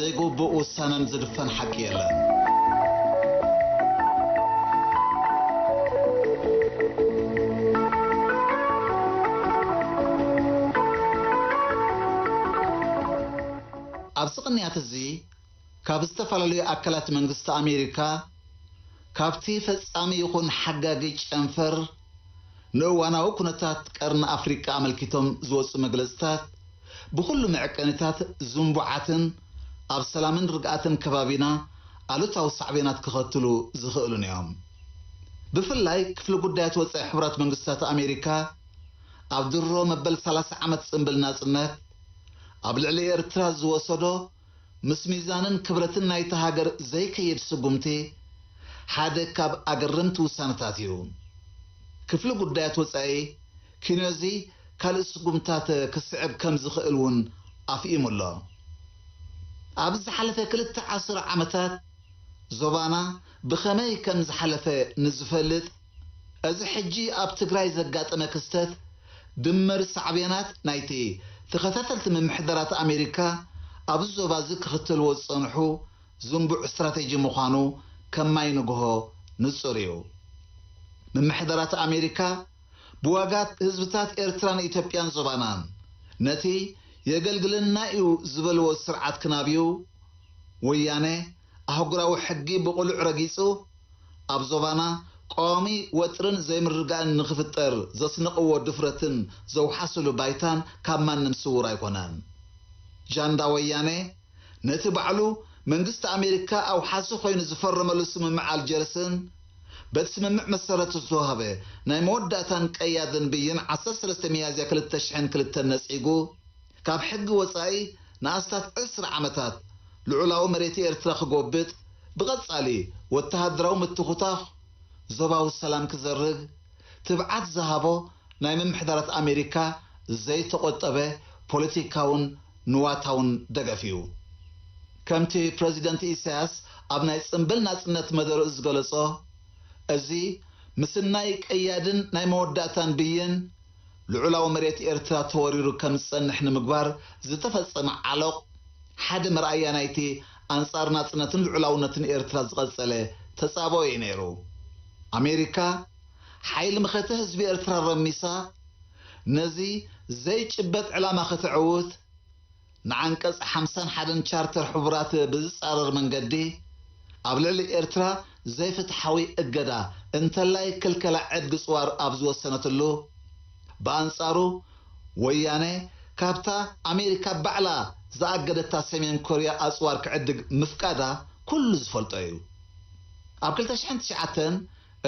ዘይግቡእ ውሳነን ዝድፈን ሓቂ የለን። ኣብዚ ቅንያት እዚ ካብ ዝተፈላለዩ ኣካላት መንግስቲ ኣሜሪካ፣ ካብቲ ፈጻሚ ይኹን ሓጋጊ ጨንፈር ንእዋናዊ ኩነታት ቀርኒ ኣፍሪቃ ኣመልኪቶም ዝወጹ መግለጽታት፣ ብኹሉ መዐቀኒታት ዝንቡዓትን ኣብ ሰላምን ርግኣትን ከባቢና ኣሉታዊ ሳዕቤናት ክኸትሉ ዝኽእሉን እዮም። ብፍላይ ክፍሊ ጉዳያት ወጻኢ ሕቡራት መንግስታት ኣሜሪካ ኣብ ድሮ መበል ሰላሳ ዓመት ጽምብል ናጽነት ኣብ ልዕሊ ኤርትራ ዝወሰዶ ምስ ሚዛንን ክብረትን ናይታ ሃገር ዘይከይድ ስጉምቲ ሓደ ካብ ኣገረምቲ ውሳነታት እዩ። ክፍሊ ጉዳያት ወጻኢ ኪኖዚ ካልእ ስጉምታት ክስዕብ ከም ዝኽእል እውን ኣፍኢሙ ኣሎ። ኣብ ዝሓለፈ ክልተ ዓስር ዓመታት ዞባና ብኸመይ ከም ዝሓለፈ ንዝፈልጥ፣ እዚ ሕጂ ኣብ ትግራይ ዘጋጠመ ክስተት ድምር ሳዕቤናት ናይቲ ተኸታተልቲ ምምሕዳራት ኣሜሪካ ኣብዚ ዞባ እዚ ክኽተልዎ ዝጸንሑ ዝንቡዕ ስትራቴጂ ምዃኑ ከም ማይ ንግሆ ንጹር እዩ። ምምሕዳራት ኣሜሪካ ብዋጋ ህዝብታት ኤርትራን ኢትዮጵያን ዞባናን ነቲ የገልግለና እዩ ዝበልዎ ስርዓት ክናብዩ፣ ወያነ ኣህጉራዊ ሕጊ ብቕሉዕ ረጊጹ፣ ኣብ ዞባና ቀዋሚ ወጥርን ዘይምርግጋእን ንኽፍጠር ዘስነቕዎ ድፍረትን ዘውሓስሉ ባይታን ካብ ማንም ስዉር ኣይኮነን። ጃንዳ ወያነ ነቲ ባዕሉ መንግስቲ ኣሜሪካ ኣውሓሲ ኮይኑ ዝፈረመሉ ስምምዕ ኣልጀርስን በቲ ስምምዕ መሰረት ዝተዋህበ ናይ መወዳእታን ቀያድን ብይን ዓሰርተ ሰለስተ ሚያዝያ ክልተ ሽሕን ክልተን ነጺጉ፣ ካብ ሕጊ ወጻኢ ንኣስታት ዕስራ ዓመታት ልዑላዊ መሬት ኤርትራ ክጎብጥ፣ ብቐጻሊ ወተሃደራዊ ምትኹታኽ ዞባዊ ሰላም ክዘርግ ትብዓት ዝሃቦ ናይ ምምሕዳራት ኣሜሪካ ዘይተቖጠበ ፖለቲካውን ንዋታውን ደገፍ እዩ። ከምቲ ፕረዚደንት ኢሳያስ ኣብ ናይ ጽምብል ናጽነት መደርኡ ዝገለጾ፣ እዚ ምስናይ ቀያድን ናይ መወዳእታን ብይን ልዑላዊ መሬት ኤርትራ ተወሪሩ ከም ዝጸንሕ ንምግባር ዝተፈጸመ ዓሎቕ ሓደ መርኣያ ናይቲ ኣንጻር ናጽነትን ልዑላውነትን ኤርትራ ዝቐጸለ ተጻብኦ እዩ ነይሩ። ኣሜሪካ ሓይሊ መኸተ ህዝቢ ኤርትራ ረሚሳ፣ ነዚ ዘይጭበጥ ዕላማ ከተዕውት፣ ንዓንቀጽ ሓምሳን ሓደን ቻርተር ሕቡራት ብዝጻረር መንገዲ፣ ኣብ ልዕሊ ኤርትራ ዘይፍትሓዊ እገዳ እንተላይ ክልከላ ዕድጊ ጽዋር ኣብ ዝወሰነትሉ፣ ብኣንጻሩ ወያነ ካብታ ኣሜሪካ ባዕላ ዝኣገደታ ሰሜን ኮርያ ኣጽዋር ክዕድግ ምፍቃዳ ኩሉ ዝፈልጦ እዩ። ኣብ ክልተ ሽሕን ትሽዓተን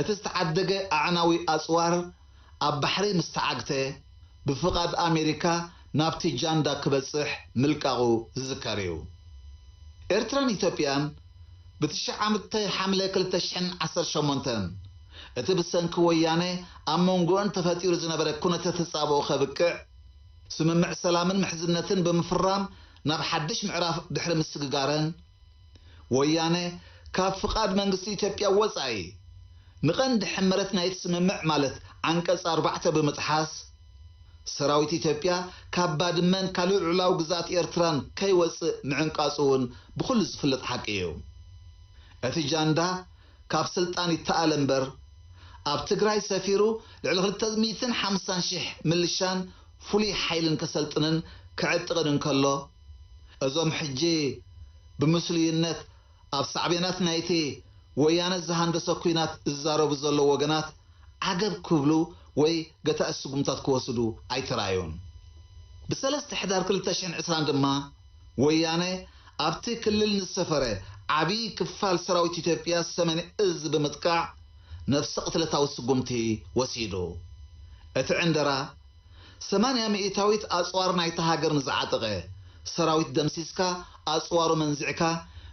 እቲ ዝተዓደገ ኣዕናዊ ኣጽዋር ኣብ ባሕሪ ምስ ተዓግተ፣ ብፍቓድ ኣሜሪካ ናብቲ ጃንዳ ክበጽሕ ምልቃቑ ዝዝከር እዩ። ኤርትራን ኢትዮጵያን ብትሽዓተ ሓምለ ክልተ ሽሕን ዓሰርተ ሸሞንተን እቲ ብሰንኪ ወያነ ኣብ መንጎአን ተፈጢሩ ዝነበረ ኩነተ ተጻብኦ ከብቅዕ፣ ስምምዕ ሰላምን ምሕዝነትን ብምፍራም ናብ ሓድሽ ምዕራፍ ድሕሪ ምስግጋረን፣ ወያነ ካብ ፍቓድ መንግስቲ ኢትዮጵያ ወጻኢ፣ ንቐንዲ ሕመረት ናይቲ ስምምዕ ማለት ዓንቀጽ ኣርባዕተ ብምጥሓስ፣ ሰራዊት ኢትዮጵያ ካብ ባድመን ካልእ ልዑላዊ ግዝኣት ኤርትራን ከይወጽእ ምዕንቃጹ እውን ብኹሉ ዝፍለጥ ሓቂ እዩ። እቲ ጃንዳ ካብ ስልጣን ይተኣለ እምበር፣ ኣብ ትግራይ ሰፊሩ ልዕሊ ክልተ ሚእትን ሓምሳን ሽሕ ምልሻን ፍሉይ ሓይልን ከሰልጥንን ክዕጥቕን እንከሎ፣ እዞም ሕጂ ብምስሉይነት ኣብ ሳዕቤናት ናይቲ ወያነ ዝሃንደሶ ኲናት ዝዛረቡ ዘለዉ ወገናት ዓገብ ክብሉ ወይ ገታኢ ስጉምታት ክወስዱ ኣይተራእዩን። ብሰለስተ ሕዳር ክልተ ሽሕን ዕስራን ድማ ወያነ ኣብቲ ክልል ንዝሰፈረ ዓብዪ ክፋል ሰራዊት ኢትዮጵያ ሰሜን እዝ ብምጥቃዕ ነፍሰ ቅትለታዊ ስጉምቲ ወሲዱ። እቲ ዕንደራ ሰማንያ ሚእታዊት ኣጽዋር ናይታ ሃገር ንዝዓጠቐ ሰራዊት ደምሲስካ ኣጽዋሩ መንዚዕካ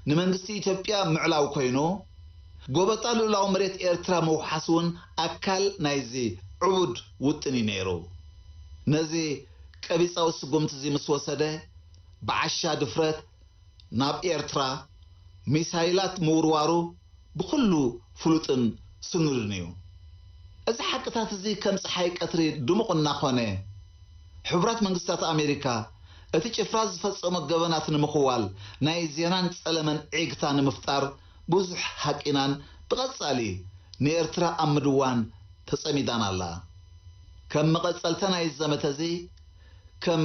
ንመንግስቲ ኢትዮጵያ ምዕላው ኮይኑ፣ ጎበጣ ልኡላዊ መሬት ኤርትራ ምውሓስ እውን ኣካል ናይዚ ዕቡድ ውጥን እዩ ነይሩ። ነዚ ቀቢጻዊ ስጉምቲ እዚ ምስ ወሰደ፣ ብዓሻ ድፍረት ናብ ኤርትራ ሚሳይላት ምውርዋሩ ብኹሉ ፍሉጥን ስኑድን እዩ። እዚ ሓቅታት እዚ ከም ጸሓይ ቀትሪ ድሙቕ እናኾነ፣ ሕቡራት መንግስታት ኣሜሪካ እቲ ጭፍራ ዝፈጸሞ ገበናት ንምኽዋል ናይ ዜናን ጸለመን ዒግታ ንምፍጣር ብዙሕ ሃቂናን ብቐጻሊ ንኤርትራ ኣብ ምድዋን ተጸሚዳን ኣላ። ከም መቐጸልታ ናይ ዘመተ እዚ ከም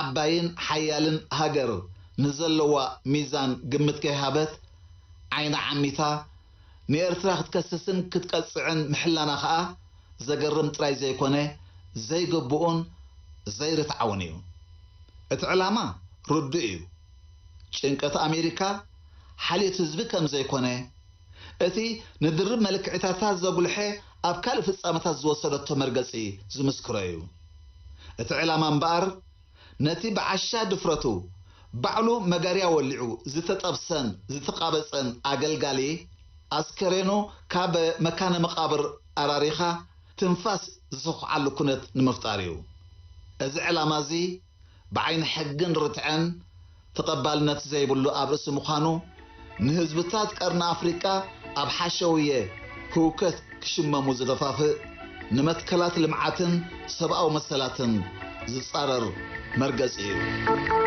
ዓባይን ሓያልን ሃገር ንዘለዋ ሚዛን ግምት ከይሃበት ዓይና ዓሚታ ንኤርትራ ክትከስስን ክትቀጽዕን ምሕላና ከኣ ዘገርም ጥራይ ዘይኮነ ዘይግብኡን ዘይርትዓውን እዩ። እቲ ዕላማ ርዱእ እዩ። ጭንቀት ኣሜሪካ ሓልዮት ህዝቢ ከም ዘይኮነ እቲ ንድርብ መልክዕታታ ዘጉልሐ ኣብ ካልእ ፍጻመታት ዝወሰደቶ መርገጺ ዝምስክሮ እዩ። እቲ ዕላማ እምበኣር ነቲ ብዓሻ ድፍረቱ ባዕሉ መጋርያ ወሊዑ ዝተጠብሰን ዝተቓበጸን ኣገልጋሊ ኣስከሬኑ ካብ መካነ መቓብር ኣራሪኻ ትንፋስ ዝሰኹዓሉ ኩነት ንምፍጣር እዩ። እዚ ዕላማ እዚ ብዓይኒ ሕግን ርትዐን ተቐባልነት ዘይብሉ ኣብ ርእሲ ምዃኑ ንህዝብታት ቀርኒ ኣፍሪቃ ኣብ ሓሸውየ ህውከት ክሽመሙ ዝደፋፍእ ንመትከላት ልምዓትን ሰብኣዊ መሰላትን ዝጻረር መርገጺ እዩ።